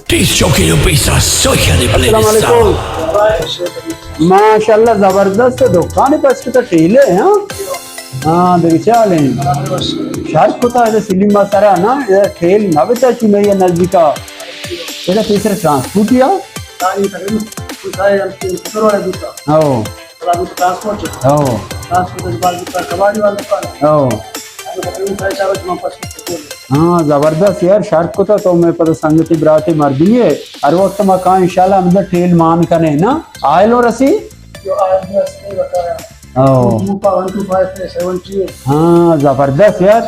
ٹیس چوکی جو پیسہ سوچا دے پلے السلام علیکم۔ ماشاءاللہ، زبردست دکان پس کتا ٹیلے، ہاں؟ ہاں، دگہ چال ہیں۔ شر کتا ہے سلیم سرا نا، یہ ٹیل نہ بتا چی میں یہ نزدیکا۔ یہ تیسرا ٹرانسپورٹ یا؟ او۔ ٹرانسپورٹ۔ او۔ ٹرانسپورٹ کے بعد کباڑی والا دکان۔ او۔ ہاں، زبردست یار، شر کتا تو میں پتہ سنگتی براتی مردمی ہے۔ ہر وقت ما کہاں انشاءاللہ ہم ٹیل مان کنے نا۔ آئل اور رسی؟ جو آئل بھی رسی بتایا۔ او۔ دو پا ون ٹو فائیو پہ سیون ٹی ہے۔ ہاں، زبردست یار۔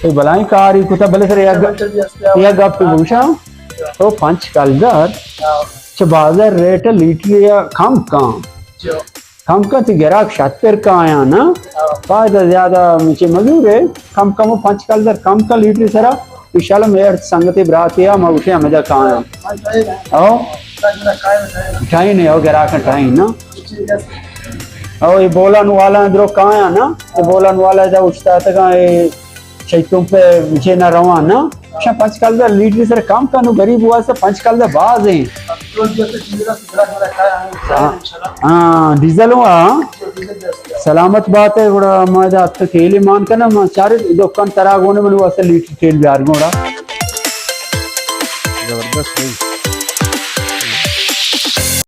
تو بلائیں کاری کتا، بلے سر یک سیون ٹی بھی ہستے۔ یک گپ پہ بوشا۔ تو پنچ کلدار۔ ہاں۔ چہ بازار ریٹ لیٹر یا کم کم۔ جو۔ کم کن تئی گراک شتر کایاں نا۔ ہاں۔ فائدہ زیادہ مچے مزور ہے۔ کم کم و پنچ کلدار کم کن لیٹر سرا۔ انشاءاللہ میرے سنگتے براتے آ، ما گوشے ہمدا کایاں۔ ہاں، ٹائم ہے۔ او؟ ٹائم ہے۔ ٹائم ہے، او گراک ٹائم نا۔ او یہ بولن والا درو کایاں نا۔ یہ بولن والا دا اشتاتگاں، یہ شیطون پہ مچے نہ روان نا۔ شا پنچ کلدار لیٹر سر کم کنو، غریب واسطہ پنچ کلدار باز ہیں۔ ہاں، ہاں، ڈیزل ہوں، ہاں۔ سلامت بات ہے، گڑا ما ادا اتک تیل مان کنا، ما چارے دکان ترا گونے من واسطہ لیٹر تیل بیار گوڑا۔ زبردست بھائی۔